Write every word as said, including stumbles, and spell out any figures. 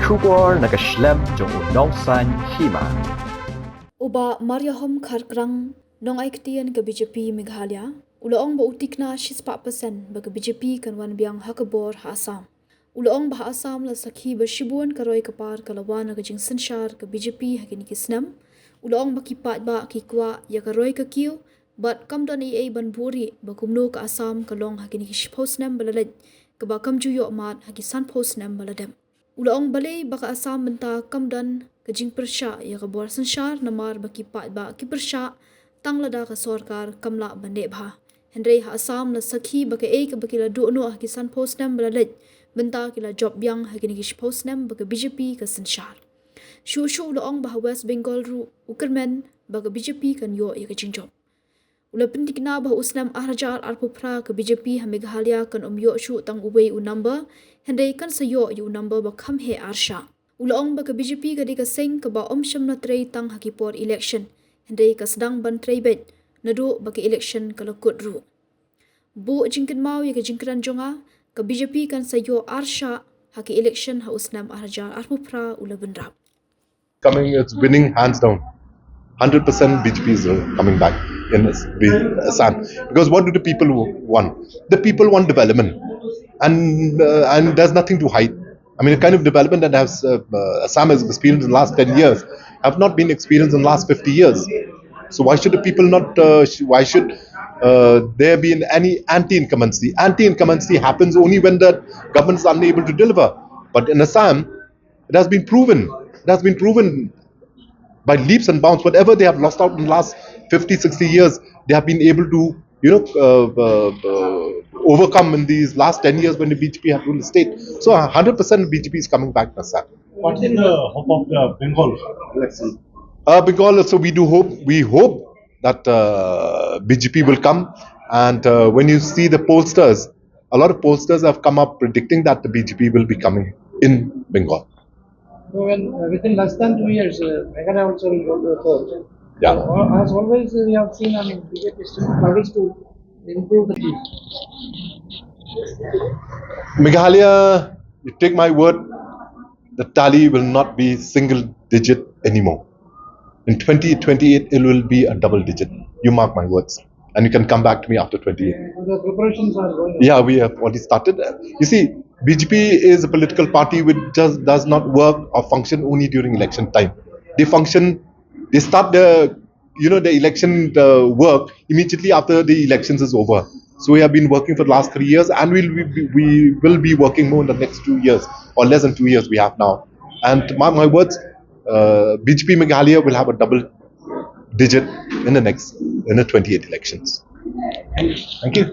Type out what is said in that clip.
Khubor na ka shlem jong u Nongsaiñ Hima. U Bah Mariahom Kharkrang, nongai ktien ka B J P Meghalaya, u la ong ba u tikna shispah percent ba ka B J P kan wan biang ha ka bor ha Assam. U la ong ba ha Assam la sakhi ba shibun ka roi ka par ka la wan na ka jingsynshar ka B J P ha kine ki snem. U la ong ba ki paidbah ki kwah ïa ka roi ka kiew, bad kam don ei ei ban buhrieh ba kumno ka Assam ka long ha kine ki shiphew snem ba la leit, kaba kam ju ïoh mad ha ki sanphew snem ba la dep. U la ong balei ba ka Assam mynta kam don ka jingpyrshah ïa ka bor synshar, namar ba ki paidbah ki pyrshah tang lada ka sorkar kam lah ban leh bha. Hynrei ha Assam la sakhi ba kaei kaba ki la duh noh ha ki sanphew snem ba la leit, mynta ki la jop biang ha kine ki shiphew snem ba ka B J P ka synshar. Shuh shuh u la ong ba ha West Bengal ruh u kyrmen ba ka B J P kan ïoh ïa ka jingjop. U la pyntikna ba ha u snem ar hajar arphew phra ka B J P ha Meghalaya kan ym ïoh shuh tang uwei u number, hynrei kan sa ïoh ïa u number ba kham heh ar shah. U la ong ba ka B J P ka dei ka seng kaba ym shym la trei tang ha ki por election, hynrei ka sdang ban trei beit naduh ba ka election ka la kut ruh. Buh jingkynmaw ïa ka jingkren jong nga, ka B J P kan sa ïoh ar shah ha ka election ha u snem ar hajar arphew phra, u la bynrap. Coming, it's winning hands down. Hundred percent B J P is uh, coming back in Assam. Because what do the people want? The people want development, and uh, and there's nothing to hide. I mean, the kind of development that has uh, uh, Assam has experienced in the last ten years have not been experienced in the last fifty years. So why should the people not? Uh, why should uh, there be any anti-incumbency? Anti-incumbency happens only when the government is unable to deliver. But in Assam, it has been proven. It has been proven by leaps and bounds. Whatever they have lost out in the last fifty, sixty years, they have been able to, you know, uh, uh, uh, overcome in these last ten years when the B J P had ruled the state. So one hundred percent B J P is coming back in Assam. What is the hope of the Bengal election? Uh, Bengal, so we do hope, we hope that uh, B J P will come. And uh, when you see the pollsters, a lot of pollsters have come up predicting that the B J P will be coming in Bengal. So when, uh, within less than two years, uh, Meghalaya also will go to a third. Yeah. So, uh, as always, we have seen, I mean, B J P still struggles to improve the seat. Meghalaya, you take my word, the tally will not be single digit anymore. In twenty twenty-eight, it will be a double digit. You mark my words. And you can come back to me after twenty-eight. The preparations are going on. Yeah, we have already started. You see, B J P is a political party which just does not work or function only during election time. They function, they start the, you know, the election uh, work immediately after the elections is over. So we have been working for the last three years, and we'll we, we will be working more in the next two years or less than two years we have now. And mark my words, uh, B J P Meghalaya will have a double digit in the next in the twenty-eight elections. Thank you.